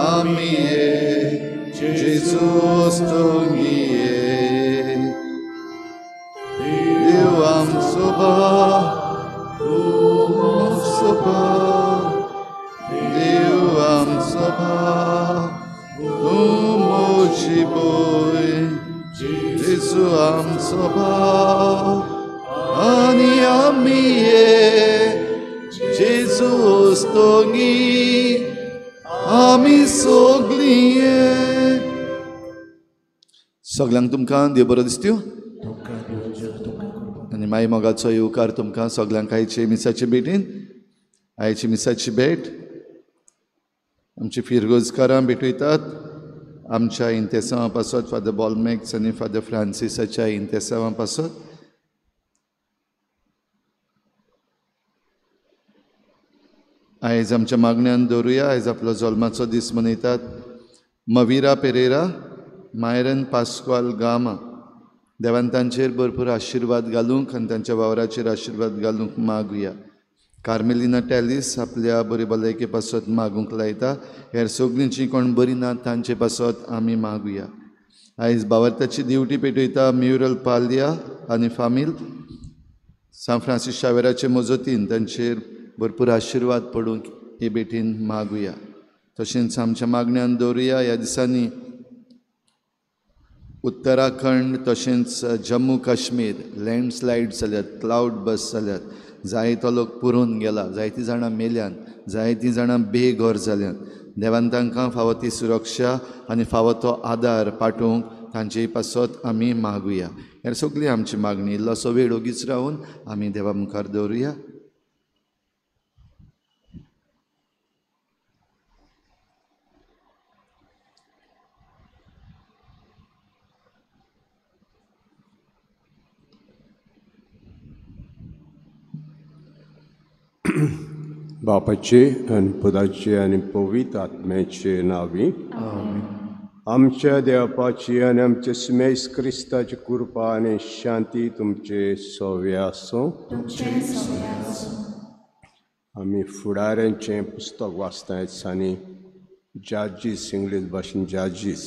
Amie, Jesus tungie, Dewam soba, soba, Dewam soba, Umojiboy, Jesuam soba, Ani amie, Jesus tungi. आमी सोगलिये. सगल्यांक तुमकां देव बरो दिसत्यो आनी माई मोगाचो येवकार तुमकां सगल्यांक आयचे मिसाचे भेटीन. आयची मिसाची भेट आमची फिरगोजकारां भेटयतात आमच्या इंतेसांवा पासत, फादर बॉलमॅक्स आनी फादर फ्रांसिसाच्या इंतेसांवा पासत. आयज आमच्या मागण्यान दवरुया. आयज आपलो जल्माचो दीस मनयतात मविरा पेरेरा, मायरन पास्क्वाल गामा. देवान तांचेर भरपूर आशिर्वाद घालूंक आनी तांच्या वावराचेर आशिर्वाद घालूंक मागुया. कार्मेलिना टॅलिस आपल्या बरी भलायके पासत मागूंक लायता. हेर सगळीं जीं कोण बरी ना तांचे पासत आमी मागुया. आयज बावर्ताची दिवटी पेटयता म्युरल पालिया आनी फामील. सांत फ्रांसीस शावेराचे मजतीन तांचेर भरपूर आशिर्वाद पडूंक हे भेटीन मागुया. तशेंच आमच्या मागण्यान दवरुया ह्या दिसांनी उत्तराखंड तशेंच जम्मू काश्मीर लँडस्लायड जाल्यात, क्लावड बस जाल्यात, जायतो लोक पुरून गेला, जायतीं जाणां मेल्यान, जायतीं जाणां बेघर जाल्यात. देवान तांकां फावो ती सुरक्षा आनी फावो तो आदार पाठोवंक तांचे पासत आमी मागुया. ह्या सगळी आमची मागणी. इल्लोसो वेळ ओगीच रावन आमी देवा मुखार दवरुया. बापाचे आनी पुताचे आनी पवित्र आत्म्याचे नांवी आमच्या देवाची आनी आमच्या सुमेस क्रिस्ताची कृपा आनी शांती तुमचे सोवे आसूं. आमी फुडाऱ्यांचें पुस्तक वाचता दिसांनी जाजीस, इंग्लीश भाशेन जाजीस,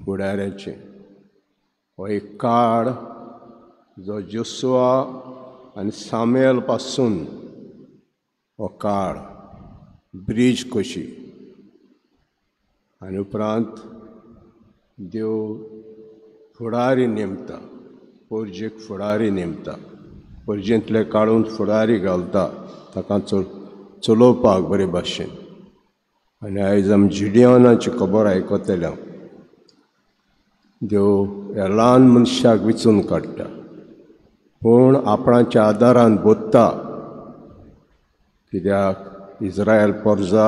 फुडाऱ्यांचें. हो एक काळ जो जोसुआ आनी सामेल पासून हो काळ ब्रीज कशी आनी उपरांत देव फुडारी नेमता, पोरजेक फुडारी नेमता, पोरजेंतले काडून फुडारी घालता ताका चलोवपाक बरे भाशेन. आनी आयज आमी जिडियोनाची खबर आयकतले. देव ह्या ल्हान मनशाक विचून काडटा पूण आपणाच्या आदारान बोधता. कित्याक इस्रायल पोरजा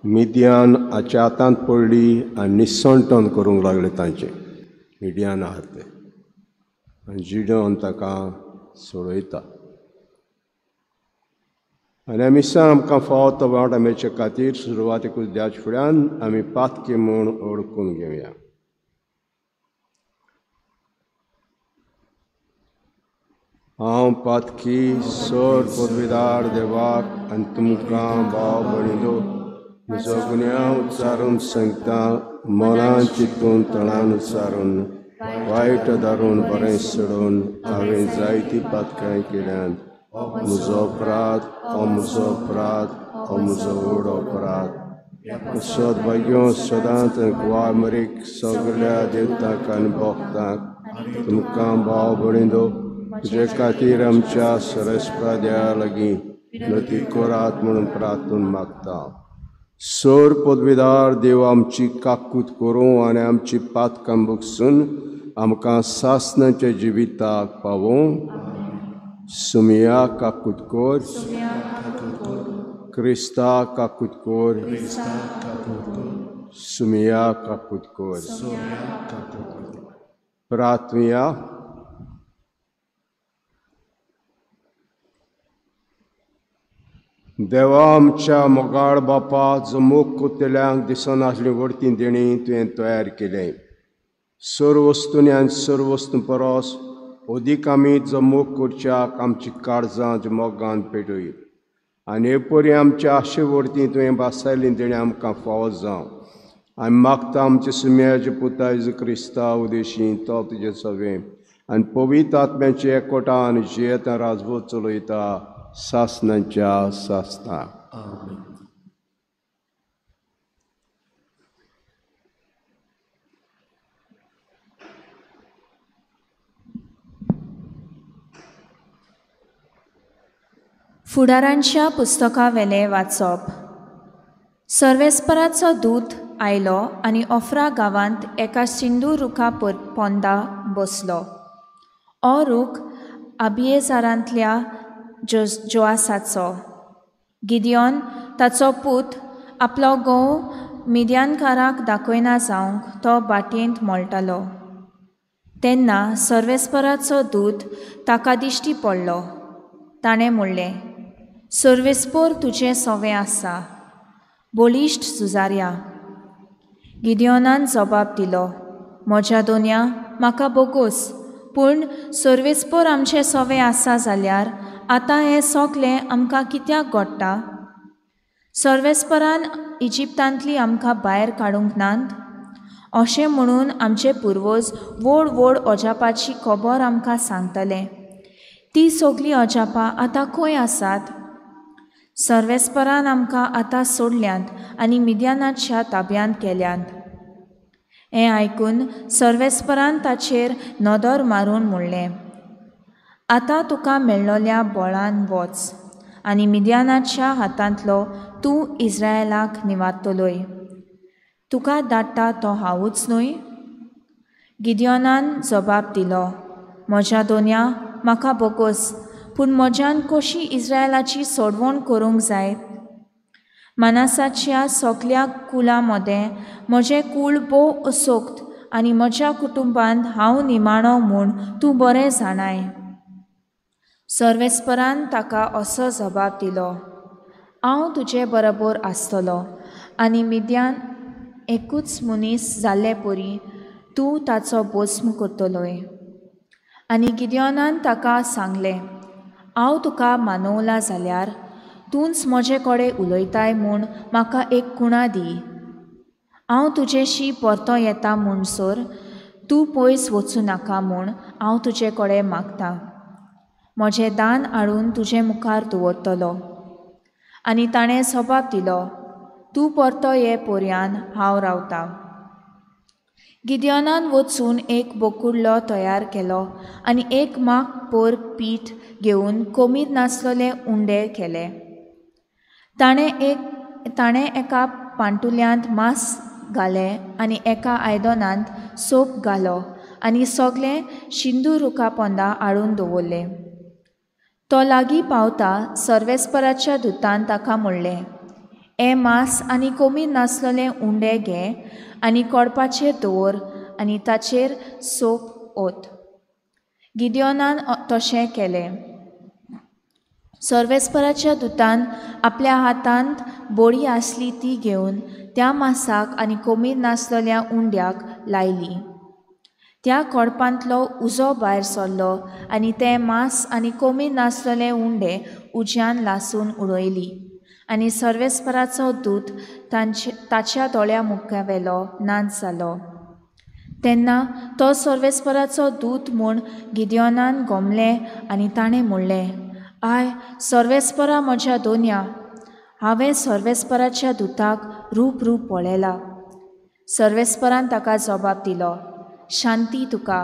मिडियान हाच्या हातांत पडली आनी निसणटण करूंक लागले तांचें. मिडियान आहा ते आनी जिडियोन ताका सोडयता. आनी आमी मिसां आमकां फावो तो वांटो मेळचे खातीर सुरवातेकूच द्याच फुड्यान आमी पातकी म्हूण ओळखून घेवया. हांव पातकी सर पदवीदार देवाक आनी तुमकां भाव भयणीलो म्हजो गुन्यांव उच्चारून सांगता, मनान चिंतून तणान उच्चारून वायट धारून बरें सोडून हांवें जायतीं पातकां केल्यांत. म्हजो अपराध, हो म्हजो अपराध, हो म्हजो व्हड अपराध. सदभाग्यो सदांच गुवा मरीक सगल्या देवतांक आनी भक्तांक तुमकां भाव भयणीलो तुजे खातीर आमच्या सरस्पा देवा लागीं नती करात म्हणून प्रार्थून मागता. सर पदवीदार देव आमची काकूत करूं आनी आमची पातकां बगसून आमकां सासणाच्या जिविताक पावोवं. सुमिया काकूत कर, क्रिस्ता काकूत कर, सुमिया काकूत कर. प्रार्थुया. देवा आमच्या मोगाळ बापा, जो मोग कोतल्यांक दिसनासली वरती देणी तुवें तयार केलें. सर्व वस्तूंनी आनी सर्व वस्तूं परस अदीक आमी जो मोग करच्याक आमची काळजां मोगान पेटय आनी हे परी आमच्या आशे वरतीं तुवें भासायली तेणें आमकां फावो जावं. आमी मागता आमच्या सुम्याचे पुता जेजू क्रिस्ता उदेशी तो तुजें सगळें आनी पवित्र आत्म्याचे एकवटान जियेता राजवट चलयता सासणाच्या सासणाक. फुडारांच्या पुस्तकावेलें वाचप. सर्वेस्पराचो दूत आयलो आनी ओफ्रा गांवांत एका सिंदूर रुखा पोंदा बसलो. हो रूख आबिएझरांतल्या जोआसाचो. गिदियोन ताचो पूत आपलो घोव मिद्यानकाराक दाखयना जावंक तो भाटयेंत मोळटालो. तेन्ना सर्वेस्पराचो दूत ताका दिश्टी पडलो. ताणें म्हणलें, सर्वेस्पोर तुजें सवें आसा, बळिश्ट झुजाऱ्या. गिदियोनान जबाब दिलो, म्हज्या दोनया म्हाका बोगोस, पूण सर्वेस्पोर आमचें सवें आसा जाल्यार आतां हें सगलें आमकां कित्याक घडटा? सर्वेस्परान इजिप्तांतली आमकां भायर काडूंक नात? अशें म्हणून आमचे पुर्वज व्हड व्हड अजापाची खबर आमकां सांगतले. ती सगळीं अजापां आतां खंय आसात? सर्वेस्परान आमकां आतां सोडल्यांत आनी मिद्यानाच्या ताब्यांत केल्यांत. हें आयकून सर्वेस्परान ताचेर नदर मारून म्हणलें, आतां तुका मेळ्ळोल्या बळान वच आनी मिद्यानाच्या हातांतलो तूं इस्रायलाक निवारतलोय. तुका धाडटा तो हांवूच न्हय? गिदियोनान जबाब दिलो, म्हज्या दोनया म्हाका बोगोस, पूण म्हज्यान कशी इस्रायलाची सोडवण करूंक जाय? मानासाच्या सगल्या कुळां मदें म्हजें कूळ भोव असोक्त आनी म्हज्या कुटुंबांत हांव निमाणो म्हूण तूं बरें जाणाय. सर्वेस्परान ताका असो जबाब दिलो, हांव तुजे बरोबर आसतलो आनी मिद्यान एकूच मनीस जाल्ले परी तूं ताचो भस्म करतलोय. आनी गिदियोनान ताका सांगलें, हांव तुका मानवला जाल्यार तूंच म्हजे कडेन उलयताय म्हूण म्हाका एक कुणा दी. हांव तुजेशी परतो येता म्हणसर तूं पयस वचूं नाका म्हूण हांव तुजे कडेन मागता. म्हजें दान हाडून तुजे मुखार दवरतलो. आनी ताणें जबाब दिलो, तूं परतो ये पर्यान हांव रावता. गिदियोनान वचून एक बोकुडलो तयार केलो आनी एक माग पोर पीठ घेवन कोमीर नासलेले उंडे केले. ताणें एका पांटुल्यांत मांस घालें आनी एका आयदनांत सोप घालो आनी सगळें शिंदू रुखा पोंदा हाडून दवरलें. तो लागीं पावता सर्वेस्पराच्या दुतान ताका म्हणलें, हें मांस आनी कोमीर नासलेले उंडे घे आनी कोडपाचेर दवर आनी ताचेर सोप ओत. गिदियोनान तशें केलें. सर्वेस्पराच्या दुतान आपल्या हातांत बोडी आसली ती घेवन त्या मांसाक आनी कोमीर नासलेल्या उंड्याक लायली. त्या कोडपांतलो उजो भायर सरलो आनी तें मांस आनी कोमीर नासलेले उंडे उज्यान लासून उडयली आनी सर्वेस्पराचो दूत ताच्या दोळ्या मुखावेलो नाच जालो. तेन्ना तो सर्वेस्पराचो दूत म्हूण गिदियोनान गोमलें आनी ताणें म्हणलें, I सर्वेस्परा म्हज्या दोनया, हांवें सर्वेस्पराच्या दुताक रूप रूप पळयला. सर्वेस्परान ताका जबाब दिलो, शांती तुका,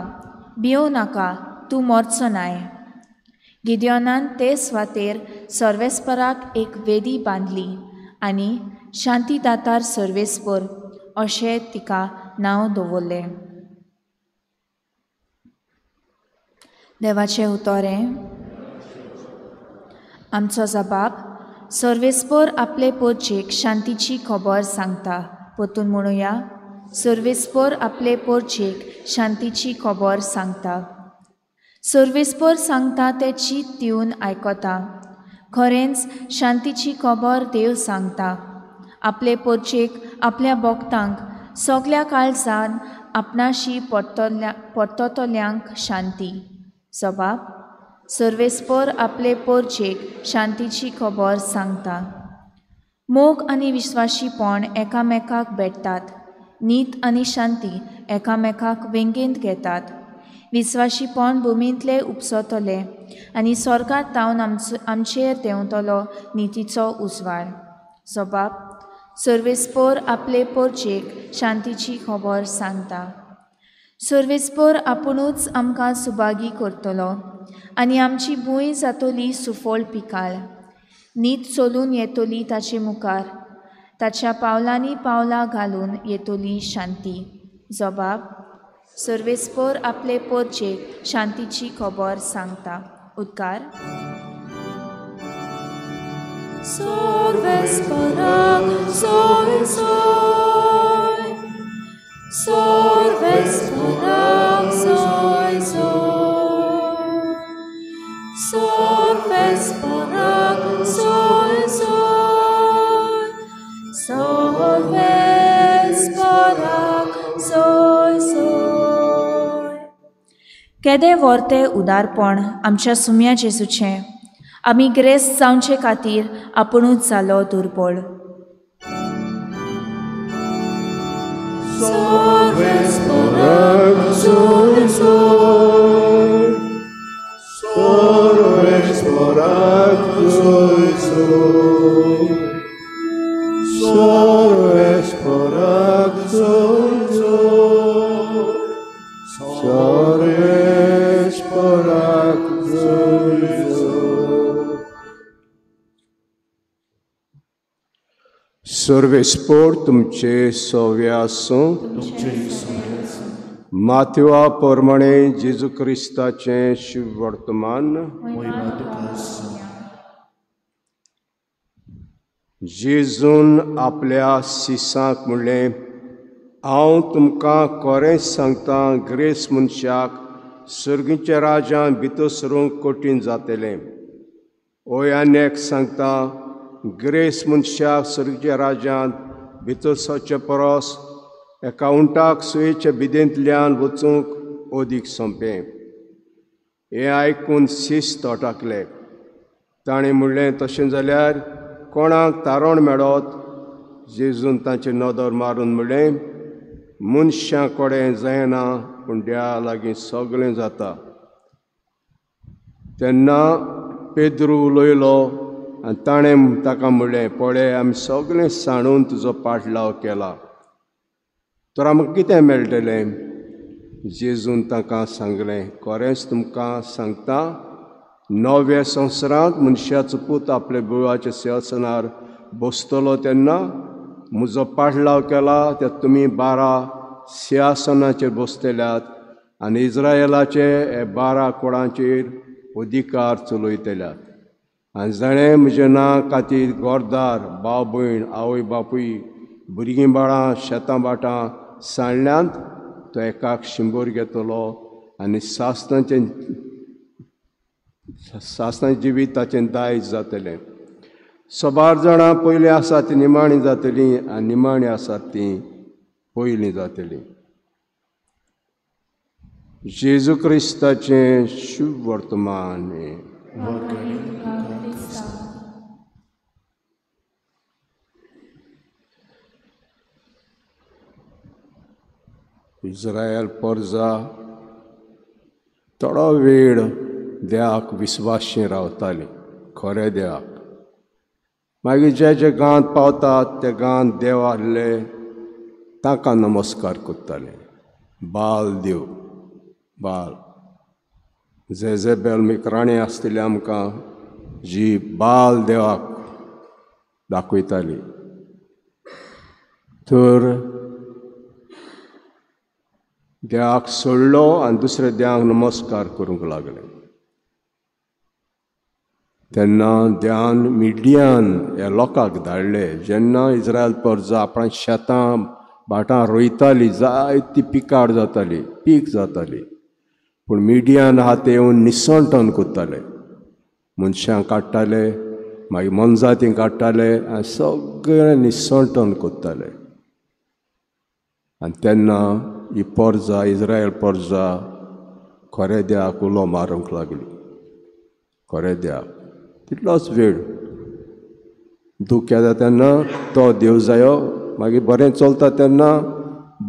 भियोव नाका, तूं मरचो नाय. गिदियोनान ते सुवातेर सर्वेस्पराक एक वेदी बांदली आनी शांतीदातार सर्वेस्पर अशें तिका नांव दवरलें. देवाचें उतोरें. आमचो जबाब, सर्वेस्पर आपले पोरचेक शांतीची खबर सांगता. परतून म्हणुया, सर्वेस्पर आपले पोरचेक शांतीची खबर सांगता. सर्वेस्पर सांगता तें चीत दिवन आयकता. खरेंच शांतीची खबर देव सांगता. आपले पोरचेक, आपल्या भक्तांक, सगल्या काळजान आपणाशी परततल्यांक शांती. जबाब सर्वेस्पोर आपले पोरचेक शांतीची खबर सांगता. मोग आनी विश्वाशीपण एकामेकाक भेटतात. नीत आनी शांती एकामेकाक वेंगेंत घेतात. विश्वाशीपण भुमींतले उपसतले आनी स्वर्गात तावन आमचेर देंवतलो नितीचो उजवाड. जबाब सर्वेस्पोर आपले पोरचेक शांतीची खबर सांगता. सर्वेस्पोर आपुणूच आमकां सुभागी करतलो आनी आमची भूंय जातली सुफळ पिकाळ. नीत चलून येतली ताचे मुखार, ताच्या पावलांनी पावलां घालून येतली शांती. जबाब सर्वेस्पोर आपले पोरचेक शांतीची खबर सांगता. उद्गार Sorvesporak soy soy, sorvesporak soy soy, sorvesporak soy soy, sorvesporak soy soy. केदे वर्ते उदारपण आमच्या सुम्या जेजूचें. आमी ग्रेस्त जावचे खातीर आपुणूच जालो दुर्बळ. Sorvesporak soy soy, sorvesporak soy soy, sorvesporak soy soy, sorvesporak soy soy. सर्वेस्पोर तुमचे सव्या आसूं. माथ्युआ प्रमाणे जेजू क्रिस्ताचें शुभवर्तमान. जेजून आपल्या शिसांक म्हणलें, हांव तुमकां खरेंच सांगता, ग्रेस मनशाक सर्गीच्या राज्यांत भितर सरूंक कठीण जातलें. ओय आनी एक सांगता, ग्रेस मनशाक सर्गीच्या राज्यांत भितर सरचे परस एका उंटाक सुयेच्या बिदेंतल्यान वचूंक अदीक सोंपें. हें आयकून शिस्त अटकले. ताणें म्हणलें, तशें जाल्यार कोणाक तारण मेळत? जेजून तांची नदर मारून म्हणलें, मनशां कडेन जायना, पूण देवा लागीं सगळें जाता. तेन्ना पेद्रू उलयलो आनी ताणें ताका म्हणलें, पळय, आमी सगळें सांडून तुजो पाटलाव केला, तर आमकां कितें मेळटलें? जेजून ताका सांगलें, खरेंच तुमकां सांगता, नव्या संवसारांत मनशाचो पूत आपल्या बुळाच्या सिंहासनार बसतलो तेन्ना म्हजो पाटलाव केला त्या तुमी 12 सिंहासनाचेर बसतल्यात आनी इस्रायलाचे 12 कुळांचेर अधिकार चलयतल्यात. आनी जाणें म्हजें नांव खातीर घरदार, भाव भयण, आवय बापूय, भुरगीं बाळां, शेतां भाटां सांडल्यांत, तो एकाक 100 घेतलो आनी सासणाचें जिवीत ताचें दायज जातलें. सबार जाणां पयलीं आसा तीं निमाणीं जातलीं आनी निमाणीं आसात तीं पयलीं जातलीं. जेजू क्रिस्ताचें शुभ वर्तमान. इस्रायल परजा थोडो वेळ देवाक विस्वाशी रावताली, खरे देवाक. मागीर जे जे गांवांत पावतात त्या गांवांत देव आहले ताका नमस्कार करताले. बाल देव, बाल जेजेबेल मिकराणी आसतली आमकां, जी बाल देवाक दाखयताली. तर देवाक सोडलो आनी दुसऱ्या देवाक नमस्कार करूंक लागले. तेन्ना देवान मिडियान ह्या लोकांक धाडले. जेन्ना इस्रायल परजा आपणा शेतां भाटां रोयताली, जायती पिकाड जाताली, पीक जाताली, पूण मिडियान आहा ते येवन निसणटन करताले, मनशां काडटाले, मागीर मनजाती काडटाले आनी सगळें निसणटन करताले. आनी तेन्ना ही परजा, इस्रायल परजा खरें देवाक उलो मारूंक लागली. खरें देवाक तितलोच वेळ दूख येता तेन्ना तो देव जायो, मागीर बरें चलता तेन्ना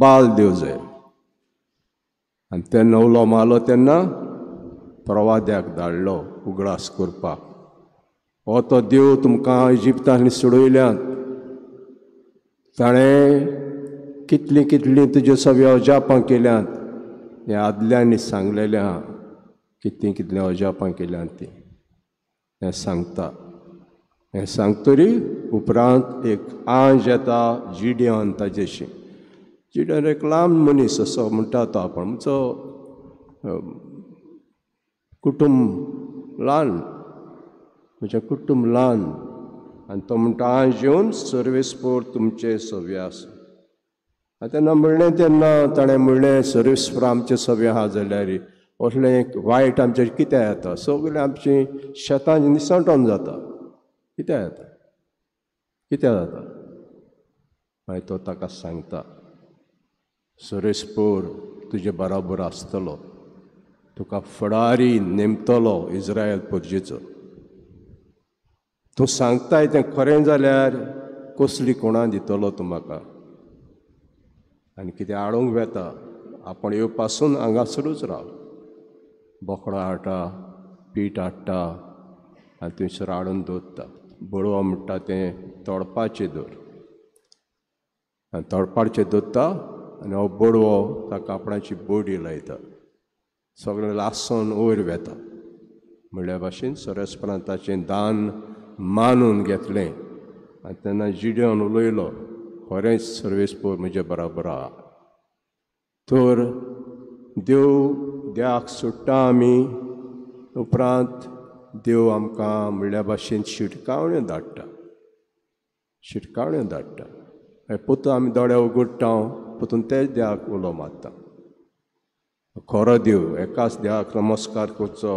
बाल देव जायो. आनी तेन्ना उलो मारलो तेन्ना प्रवाद्याक धाडलो उगडास करपाक, हो तो देव तुमकां इजिप्तांनी सोडयल्यात, ताणें कितलीं कितलीं तुज्यो सगळ्यो अजापां केल्यांत, हें आदल्यांनी सांगलेलें आहा, कितलीं कितलीं अजापां केल्यांत तीं हें सांगता. हें सांगतरी उपरांत एक आंज येता जिडियन ताजेशी. जिडियन एक लांब मनीस असो म्हणटा तो आपण, म्हणचो कुटुंब ल्हान, म्हजें कुटुंब ल्हान. आनी तो म्हणटा आंज येवन सर्वेस्पोर तुमचे सव्य आसा. आनी तेन्ना म्हणलें, तेन्ना ताणें म्हणलें सर्वेस्पोर आमचें सव्य आहा जाल्यार असलें एक वायट आमचेर कित्याक येता, सगळें आमचीं शेतां निसंटोन जाता, कित्याक येता, कित्याक जाता. मागीर तो ताका सांगता सर्वेस्पोर तुजे बराबर आसतलो, तुका फुडारी नेमतलो इस्रायल पुर्जेचो. तूं सांगताय तें खरें जाल्यार कसली कोणा दितलो तूं म्हाका, आनी कितें हाडूंक वेता, आपूण येवपासून हांगासरूच राव. बोकडो हाडटा, पीठ हाडटा आनी थंयसर हाडून दवरता. बडवा म्हणटा तें तोडपाचें दवर, आनी तोडपाचें दवरता आनी हो बडवो ताका आपणाची बोडी लायता, सगळें लासून वयर वेता. म्हणल्या भाशेन सरसपणान ताचें दान मानून घेतलें. आनी तेन्ना जिडियन उलयलो, खरेंच सर्वेस्पोर म्हजे बराबर आहा. तर देव देवाक सोडटा आमी, उपरांत देव आमकां म्हणल्या भाशेन शिटकावण्यो धाडटा, शिटकावण्यो धाडटा. पोतून आमी दोळे उगडटा, पोतून तेच देवाक उलो मारता. खरो देव एकाच देवाक नमस्कार करचो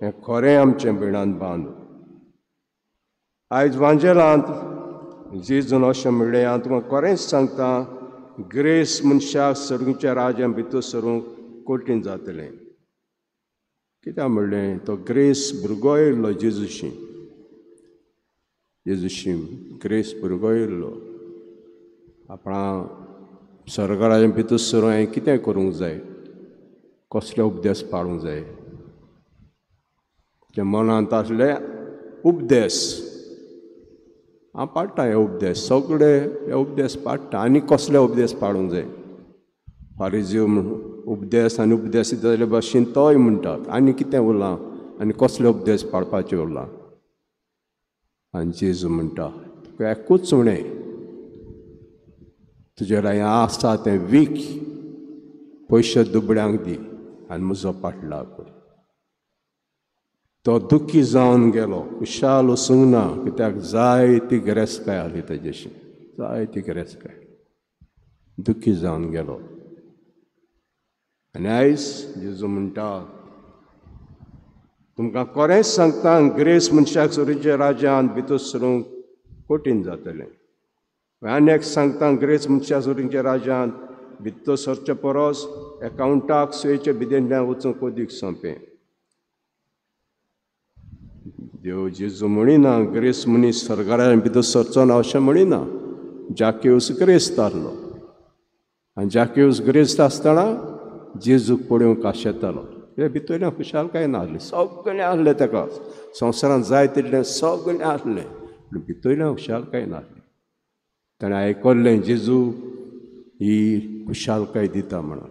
हें खरें आमचें भयणान बांद. आयज वांजेलांत जेजून अशें म्हणलें, हांव तुमकां खरेंच सांगता, ग्रेस मनशाक सर्गच्या राज्यां भितर सरूंक कठीण जातलें. कित्याक म्हणलें, तो ग्रेस भुरगो येयल्लो जेजूशी, जेजूशी ग्रेस भुरगो येयल्लो. आपणा सर्गराज्या भितर सरूंक हांवें कितें करूंक जाय, कसले उपदेश पाळूंक जाय, ते मनांत आसले उपदेश हांव पाडटा, हे उपदेश सगळे हे उपदेश पाडटा. आनी कसले उपदेश पाडूंक जाय, फारिजीव उपदेश आनी उपदेश जाल्ले भाशेन तोय म्हणटा, आनी कितें उरलां आनी कसले उपदेश पाडपाचें उरलां. आनी जेजू म्हणटा तुका एकूच उणें, तुजे लागीं आसा तें वीक, पयशे दुबळ्यांक दी आनी म्हजो पाटला कर. तो दुखी जावन गेलो, खुशाल वचूंक ना, कित्याक जायती गिरेस्तकाय आसली ताजेशी, जायती गिरेस्तकाय, दुखी जावन गेलो. आनी आयज जेजू म्हणटा तुमकां खरेंच सांगता, ग्रेस मनशाक सुरीच्या राज्यांत भितर सरूंक कठीण जातलें. आनी एक सांगता, ग्रेस मनशाक सुरीच्या राज्यांत भितर सरचे परस एकाउंटाक सुयेच्या भिदेंतल्यान वचूंक अदीक सोंपें. देव जेजू म्हणिना ग्रेस मनीस सर्गारान भितर सरचो ना अशें म्हणिना. जाकेवस ग्रेस्त आसलो आनी जाकेवस ग्रेस्त आसतना जेजूक पळोवंक आशेतालो. ते भितरल्यान खुशालकाय नासली, सगळें आसलें ताका, संवसारांत जाय तितलें सगळें आसलें, पूण भितरल्यान खुशालकाय नासली. ताणें आयकल्लें जेजू ही खुशालकाय दिता म्हणून,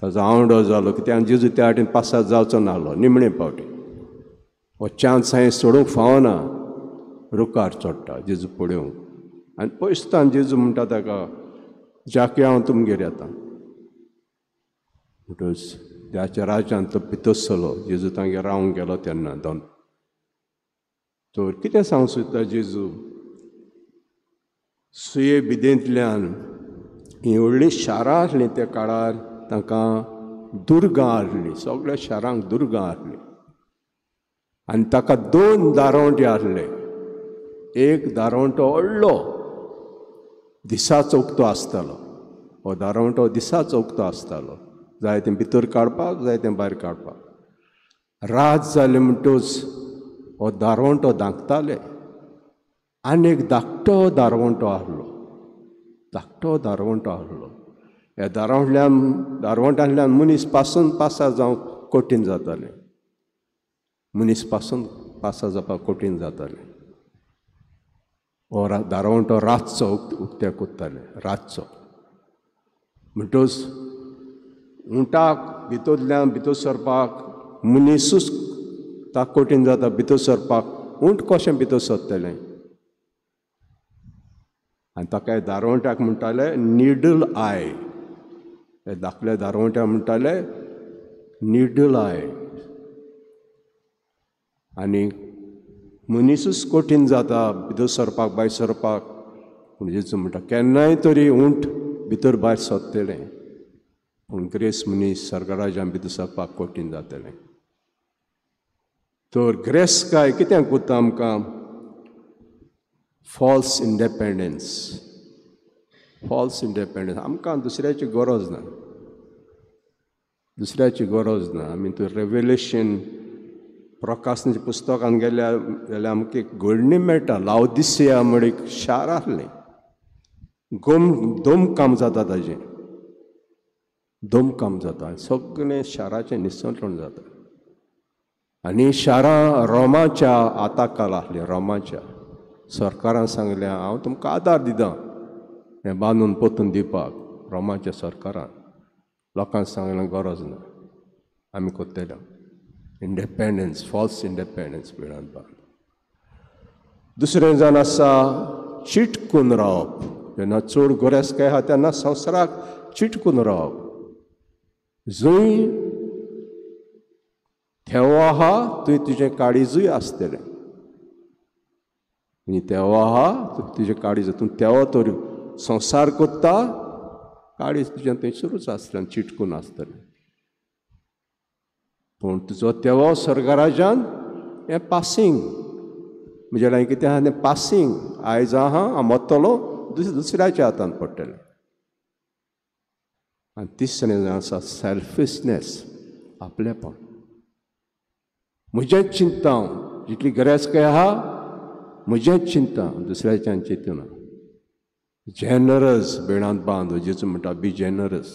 ताजो आवडो जालो कित्याक जेजू त्या वाटेन पासार जावचो नासलो. निमणे पावटी हो चान्स हांवें सोडूंक फावना, रुखार चडटा जेजू पळोवंक आनी पयसतान जेजू म्हणटा ताका, जाके हांव तुमगेर येता. म्हणटच त्याच्या राज्यांत तो भितर सरलो. जेजू तांगेर रावंक गेलो तेन्ना दोन. तर कितें सांगूंक सोदता जेजू, सुये बिदेंतल्यान हीं व्हडलीं शारां आसलीं त्या काळार, तांकां दुर्गां आसलीं, सगळ्या शारांक दुर्गां आसलीं. आनी ताका दोन दारवंटे आसले. एक दारवंटो व्हडलो दिसाचो उक्तो आसतालो, हो दारवंटो दिसाचो उक्तो आसतालो, जाय तें भितर काडपाक, जाय तें भायर काडपाक. रात जाली म्हणटूच हो दारवंटो धांकताले. आनी एक धाकटो दारवंटो आहलो, धाकटो दारवंटो आहलो. ह्या दारवंट्यांतल्यान मनीस पासून पासार जावंक कठीण जातालें, मनीस पासून पासार जावपाक कठीण जातालें. हो दारवंटो रातचो उक्त्याक उरताले, रातचो. म्हणटूच उंटाक भितरल्यान भितर सरपाक मनीसूच ताका कठीण जाता भितर सरपाक, उंट कशें भितर सरतलें? आनी ताका दारवंट्याक म्हणटाले निडल I. हे धाकल्या दारवंट्याक म्हणटाले निडल I. आनी मनीसूच कठीण जाता भितर सरपाक भायर सरपाक. पूण जेजू म्हणटा केन्नाय तरी उंट भितर भायर सरतलें, पूण ग्रेस मनीस सर्गराज्यान भितर सरपाक कठीण जातलें. तर ग्रेस काय कित्याक करता आमकां? False independence, false independence. आमकां दुसऱ्याची गरज ना, दुसऱ्याची गरज ना. आमी तो रेवलेशन प्रकाशनाच्या पुस्तकान गेल्यार जाल्यार आमकां एक घडणी मेळटा. लावदिसिया म्हण एक शार आसलें, दोम काम जाता ताजें, दोम काम जाता, सगळें शाराचें निसंतण जाता. आनी शारां रोमाच्या आताकाल आसलीं. रोमाच्या सरकारान सांगलें हांव तुमकां आदार दिता हें बांदून पोतून दिवपाक. रोमाच्या सरकारान लोकांक सांगलें गरज ना, आमी करतले. इंडिपेंडन्स, फॉल्स इंडिपेंडन्स भिरांत बांद. दुसरें जावन आसा चिटकून रावप. जेन्ना चड गोरेस काय आहा तेन्ना संवसाराक चिटकून रावप. जंय थेवो आहा थंय तुजें काळीजूय आसतलें. आनी तेवो आहा तुजें काळीज, तूं तेवो तर संवसार करता, काळीज तुजें थंयसरूच आसतलें, चिटकून आसतलें. पूण तुजो तेवो स्वर्गराजान हें पासींग, म्हजे लागीं कितें आहा तें पासींग. आयज आहा हांव मरतलो, दुसऱ्याच्या हातान पडटलें. आनी तिसरें आसा सेल्फिशनेस, आपलेपण. म्हजेंच चिंता हांव, जितली गरज काय आहा म्हजेंच चिंता, दुसऱ्याच्यान चिंतना. जेनरस बेणांत बांद, जेजू म्हणटा बी जेनरस.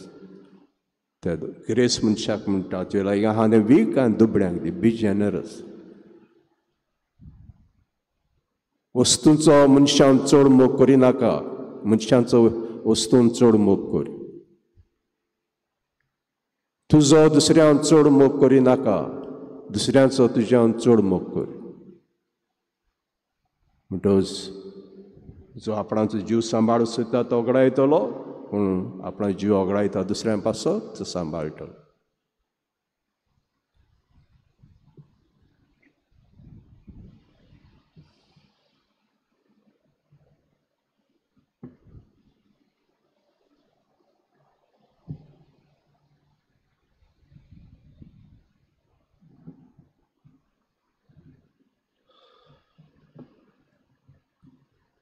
ते ग्रेस मनशाक म्हणटा तुजे लागीं आहा तें वीक आनी दुबळ्यांक दी, बी जेनरस. वस्तूंचो मनशान चड मोग करिनाका, मनशांचो वस्तून चड मोग कर. तुजो दुसऱ्यान चड मोग करिनाका, दुसऱ्यांचो तुज्यान चड मोग कर. म्हणटच जो आपणाचो जीव सांबाळूंक सोदता तो ओगडायतलो, पूण आपणा जीव ओगडायता दुसऱ्यां पासत तो सांबाळटलो.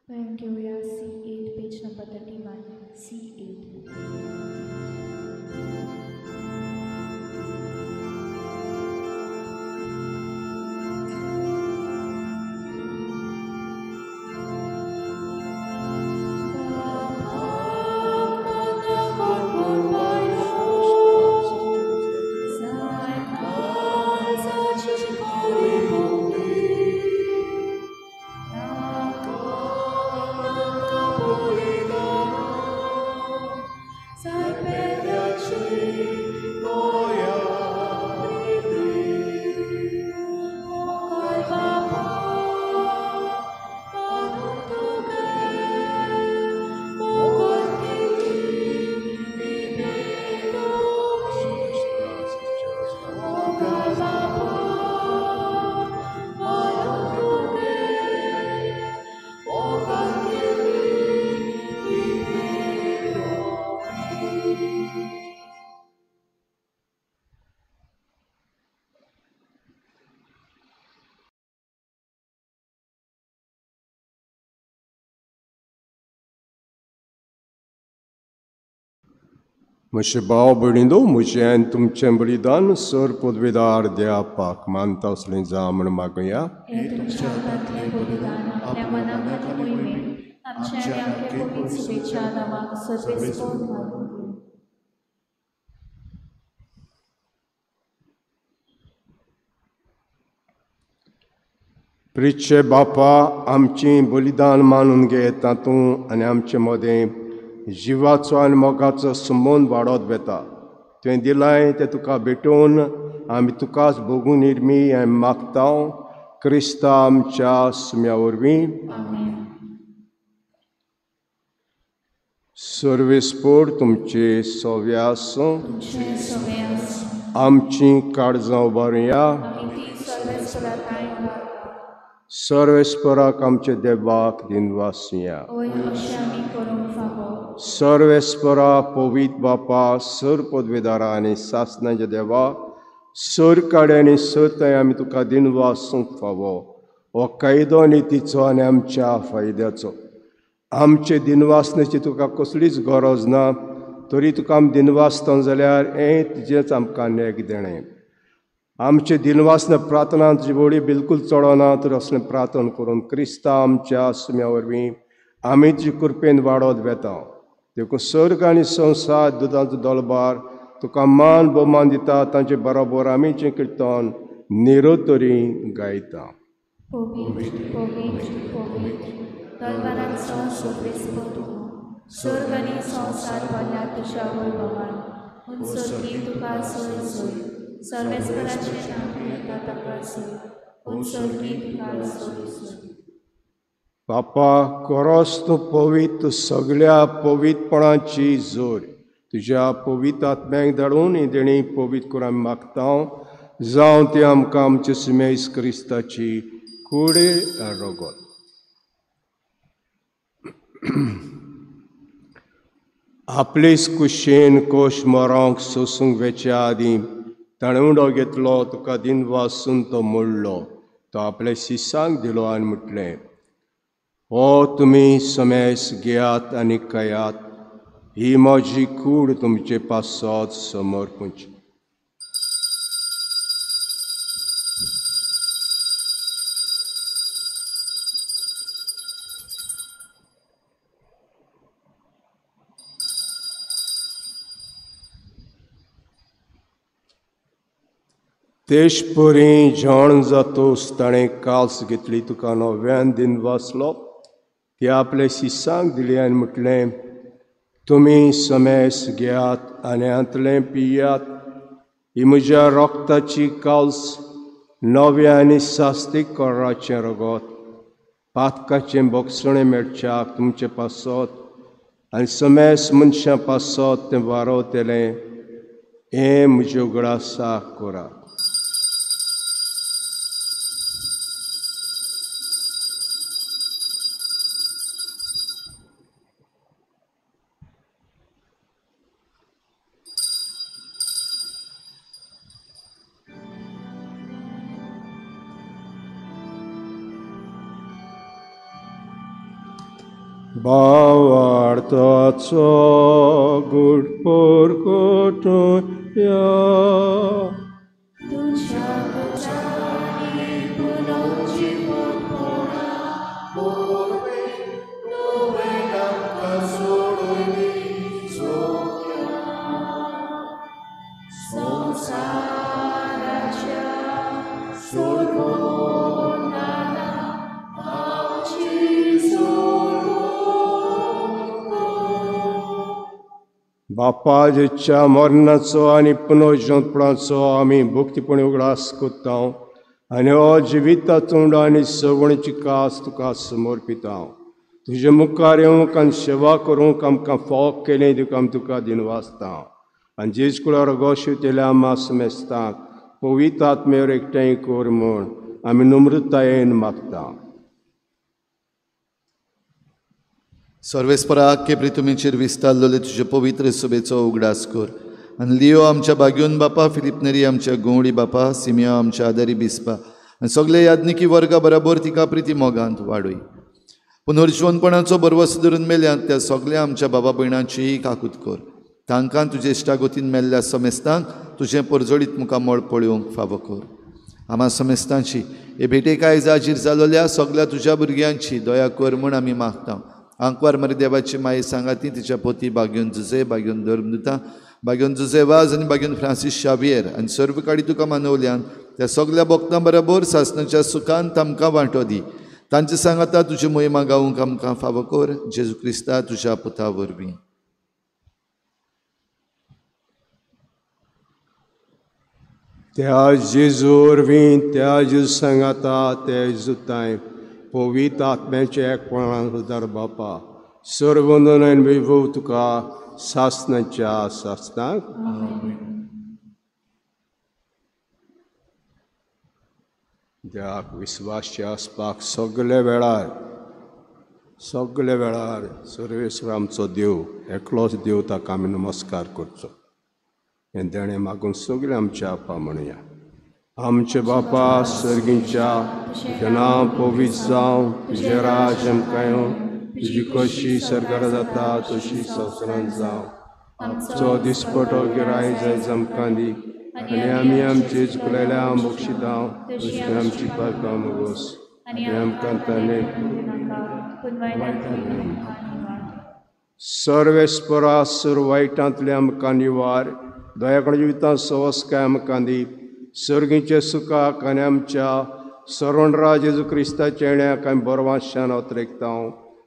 Thank you. We are C8, page number 31. C8. Sai म्हजे भाव भयणींनो, म्हजें आनी तुमचें बलिदान सर पदवेदार देवाक मानता असलें जावं म्हूण मागुया. प्रिचे बापा, आमचें बलिदान मानून घे तातूंत आनी आमचे मदें जिवाचो आनी मोगाचो संबंद वाडत वेता. तुवें दिलाय तें तुका भेटोवन आमी तुकाच भोगून निर्मी आमी मागता, क्रिस्ता आमच्या सुम्या वरवीं. सर्वेस्पोर तुमचे सव्या आसूं. आमची काळजां उबारुया. सर्वेस्पराक आमचे देवाक दिनवासुया. सर्वेस्परा पवित्र बापा, सर पदवेदारा आनी सासनाच्या देवा, सर काडे आनी सर आमी तुका दिनवासूंक फावो. हो कायदो नितीचो आनी आमच्या फायद्याचो. आमचे दिनवासनेची तुका कसलीच गरज ना, तरी तुका आमी दिनवासता जाल्यार हें तुजेंच आमकां नेक देणें. आमचे दिनवासना प्रार्थना तुजी वळी बिलकूल चडना, तर असलें प्रार्थना करून क्रिस्ता आमच्या सुम्या वरवीं आमी तुजी कृपेन वाडत वेता. देखून सर्ग आनी संवसार दुदांचो दलबार तुका मान भोवमान दिता, तांचे बरोबर आमी जें किर्तन निरोतरी गायता. बापा, कोरोस तूं पवित्र सगळ्या पवित्रपणाची जोर तुज्या पवित्र आत्म्याक धाडून ही देणी पवित्र करून आमी मागता, जावं ती आमकां आमचे सुमेस क्रिस्ताची कूड रगत. आपलेच कुशेन कोश मरोंक सोसूंक वेच्या आदीं ताणें उंडो घेतलो, तुका दिनवासून तो मोडलो, तो आपल्या शिसांक दिलो आनी म्हटलें, हो तुमी समेस घेयात आनी खायात, ही म्हजी कूड तुमचे पासत समर्पूची. तेशपरी जाण जातोस ताणें काल्स घेतली, तुका नव्यान दिनवासलो, ती आपले शिसांक दिली आनी म्हटलें, तुमी समेस घेयात आनी हांतलें पियात, ही म्हज्या रोगताची काल्स, नव्या आनी सास्तीक कोराचें रगत, पातकाचें बोगसणें मेळच्याक तुमचे पासत आनी समेस मनशां पासत तें वारवतलें, हें म्हज्या उगडासाक करात. भावार्थाचो गूढ परगटुया. बापा, जेच्या मरणाचो आनी पुनर्जनपणाचो आमी भक्तीपणी उगडास करता आनी हो जिविताचो उंडो आनी सवणीची कास तुका समर्पिता. तुजे मुखार येवंक आनी सेवा करूंक आमकां फावो केलें देखून आमी तुका दिनवासता. आनी जेज कुळार गोशिवतेल्या मास मेस्ताक पवित्र आत्मेर एकठांय कर म्हूण आमी नम्रतायेन मागता. सर्वेस्पराक के प्रितुमीचेर विस्तारलेले तुजे पवित्र सभेचो उगडास कर आनी लियो आमच्या बाग्योन बापा, फिलीप नेरी आमच्या गोवडी बापा, सिमियो आमच्या आदारी बिस्पा आनी सगळे याज्ञिकी वर्गा बराबर तिका प्रिती मोगांत वाडय. पुनर्जिवनपणाचो बरवस धरून मेल्यात त्या सगळ्या आमच्या बाबा भयणांचीय काकूत कर तांकां तुजे इश्टागोतीन मेल्ल्या समेस्तांक तुजें परजळीत मुखामळ पळोवंक फावो कर. आमा समेस्तांची हे भेटेक आयज हाजीर जालोल्या सगल्या तुज्या भुरग्यांची दया कर म्हूण आमी मागता. आंकवार मरे देवाची माये सांगाती तिच्या पोती बागेवन जुजे, बागेवन धर्मदुता, बागेवन जुजे वाज आनी बागेवन फ्रांसीस शावियर आनी सर्व काडी तुका मानवल्यान त्या सगल्या भक्तां बरोबर सासणाच्या सुखान तांकां वांटो दी. तांचे सांगाता तुजी मोहिमा गावूंक आमकां फावो कर, जेजू क्रिस्ता तुज्या पुता वरवीं. त्या जेजू वरवीं, त्या जेजू सांगाता, त्या जेजू तांय पवित्र आत्म्याचे एकपणान उदार बापा सर्वंदन आनी वैभव तुका सासणाच्या सासणाक. देवाक विस्वासचे आसपाक सगळे वेळार, सगळे वेळार सर्वेश्वर आमचो देव एकलोच देव ताका आमी नमस्कार करचो. हें देणें मागून सगळें आमच्या आपा म्हणया. आमचे बापा सर्गींच्या, तुजें नांव पवित्र जावं, तुजें राज आमकां येवं, तुजी कशी सरकार जाता तशी संवसारांत जावं. आमचो दिसपटो गिराय जायज आमकां दी आनी आमी आमचे चुकलेल्या बक्षितां तशी आमची पातकां मोगोस आनी आमकां ताणें सर्वेस्परा सर वायटांतले आमकां निवार, दयाकडे जिवितांत सवस्काय आमकां दी, सर्गीचे सुखाक आनी आमच्या सरणराज जेजू क्रिस्ताच्या येण्याक आमी बरवाशान अत्रेकता.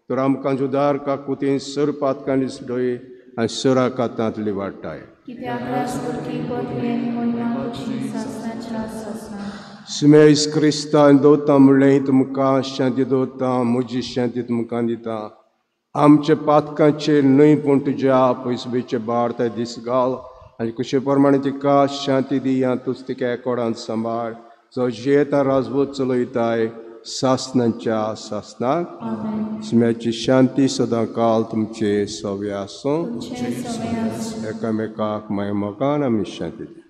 तर आमकां जुदार काकुतीन सर पातकांनी सुडय आनी सरा कातांतली वाडटाय. सुमेस क्रिस्तान दवरता म्हणलें तुमकां शांती दवरता, म्हजी शांती तुमकां दिता. आमच्या पातकांचेर न्हय पूण तुज्या पयसुबेचे भार ते दीस घाल आनी कुशे प्रमाणे तिका शांती दी. तूच तिका एकोडान सांबाळ, जो जियेता राजवत चलयताय सासणाच्या सासणाक. सुम्याची शांती सदां काल तुमचे सवे आसूं. एकामेकाक माय मोगान आमी शांती दी.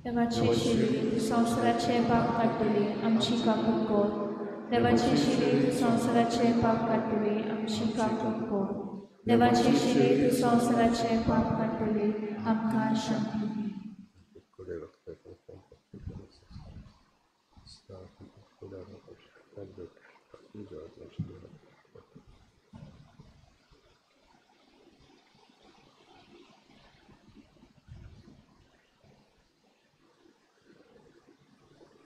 देवाचे शिरी संवसाराचे पाप काडटली आमची काकूट कर. देवाचे शिरी संवसाराचे पाप काडटली आमची काकूट कर. देवाचे शिरी संवसाराचे पाप काडटली आमकां शांती दी.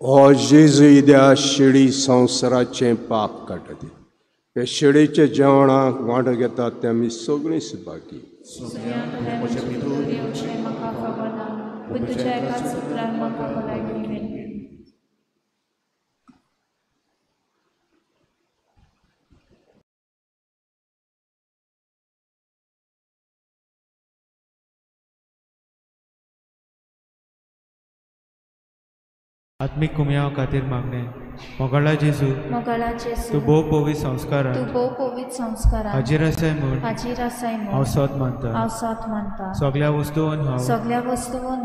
ओ जेजू येद्या शिडी संवसाराचें पाप काडटा, हे शिडीच्या जेवणाक वांटो घेतात ते आमी सगळीं सुभागी. आत्मीक कुमयाव खातीर मागणें. मोगाळा जेजू, तूं भोव पवित्र संस्कारान हाजीर आसाय म्हूण हांव सत मानता. सगल्या वस्तून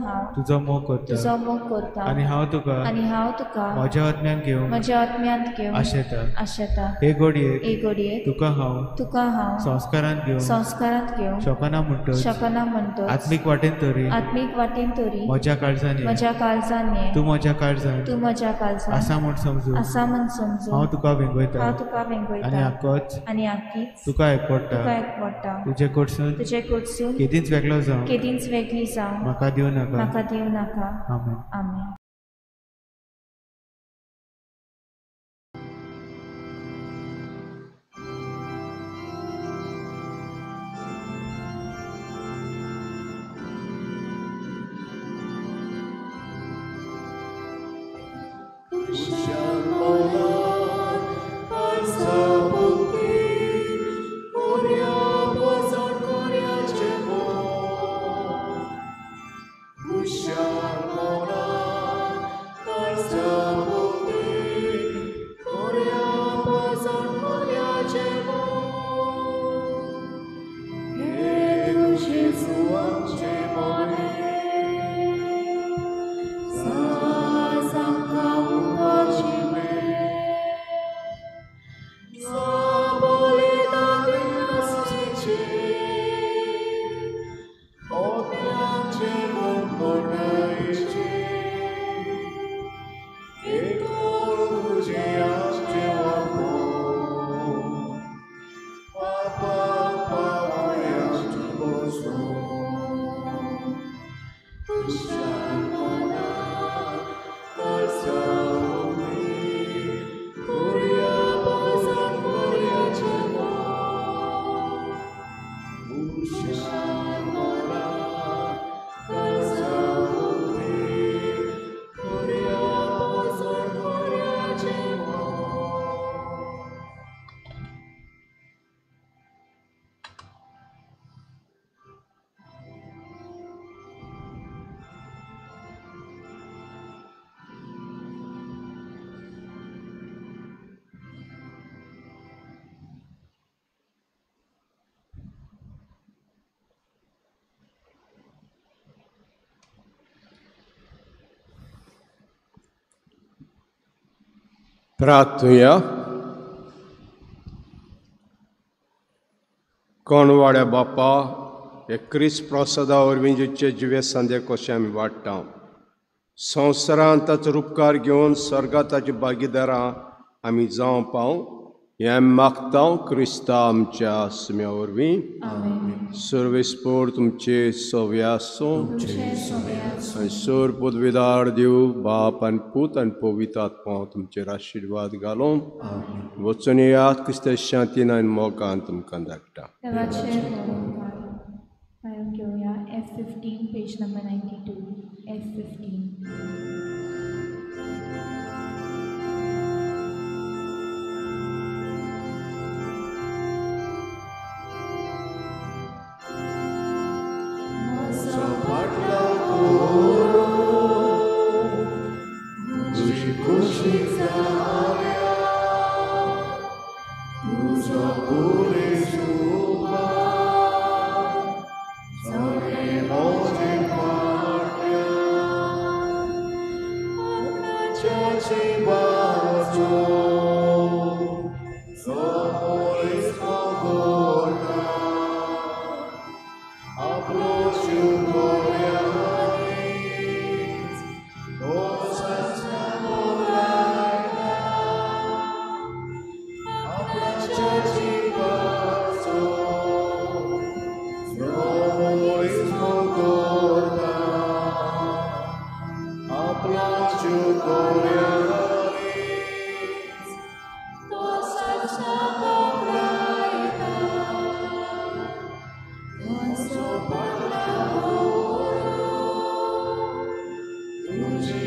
हांव तुजो मोग करता आनी हांव तुका म्हज्या आत्म्यांत घेवन आशेता. हे घडयेक तुका हांव संस्कारांत घेवन शकना म्हणटच आत्मीक वाटेन तरी म्हज्या काळजान ये, तूं म्हज्या काळजान आसा म्हूण समजून हांव तुका वेंगयता आनी आकीच तुका एकवटा. तुजे कडसून केदींच वेगळो जावं म्हाका दिवं नाका. आमेन. आमेन. प्रार्थुया. कोणवाड्या बापा, हे क्रिस्त प्रसादा वरवीं जिचे जिवे संदे कशें आमी वाडटा, संवसारांत ताचो उपकार घेवन स्वर्गांत ताची भागीदारां आमी जावं पावं हें आमी मागता क्रिस्ता आमच्या सुम्या वरवीं. सर्वेस्पोर तुमचे सव्या आसूं आनी सोर पदवीदार देव बाप आनी पूत आनी पवित्र आत्मा तुमचेर आशिर्वाद घालूं. वचून येयात, क्रिस्ता शांतीन आनी मोगान तुमकां धाडटा. घेवया F15 page number 92 F15. Thank you.